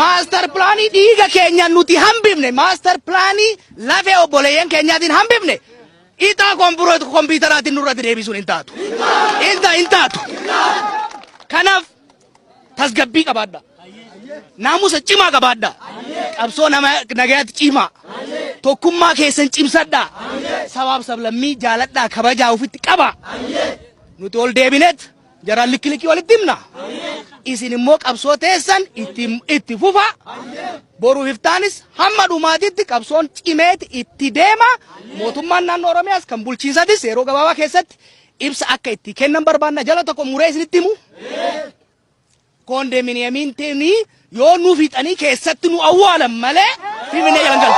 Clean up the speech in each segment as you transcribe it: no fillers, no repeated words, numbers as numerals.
Maastar pilaanii dhiiga keenyaan nuti hambifne, maastar pilaanii lafee obboleeyyan keenyaatiin hambifne, ixaa kompiitaraatiin nurratti deebisuun hin taatu. Hin taatu. Kanaaf tasgabbii qabaadha. Naamusa cimaa qabaadha. Qabsoo nama nagayaatti cimaa. Tokkummaa keessan cimsadha. Sabaaf sablammii jaaladhaa kabajaa ofitti qaba. Nuti ol deebineet jaraan likki likkii walitti himna. Isin immoo qabsoo teessan itti fufa. Boruuf iftaanis hamma dhumaatitti qabsoon cimeet itti deema. Mootummaan naannoo Oromiyaas kan bulchiinsatis yeroo gabaabaa keessatti ibsa akka itti kennan barbaanna. Jala tokko muree isinitti himu. Koondeminiyemiin teenii yoo nu fixanii keessatti nu awwaalan malee Finfinnee jalan galu.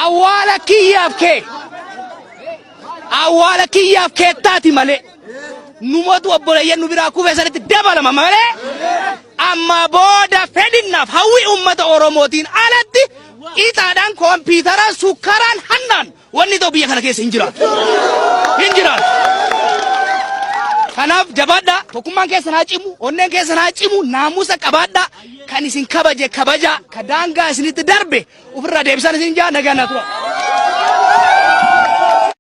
Awwaala kiyyaaf kee awwaala kiyyaaf keettaati malee numatu obboleeyyan nu biraa kufee sanitti dabalama malee amma booda fedhinnaaf hawwii uummata Oromootiin alatti ixaadhaan kompiitaraan sukkaraan hannaan wanni ta'u biyya kana keessa hin jiraatu. Hin jiraatu. Kanaaf jabaadhaa tokkummaan keessan haa cimu onneen keessan haa cimu naamusa qabaadhaa kan isin kabaje kabajaa ka daangaa isinitti darbe ofirraa deebisan isin jaa nagaa naa tura.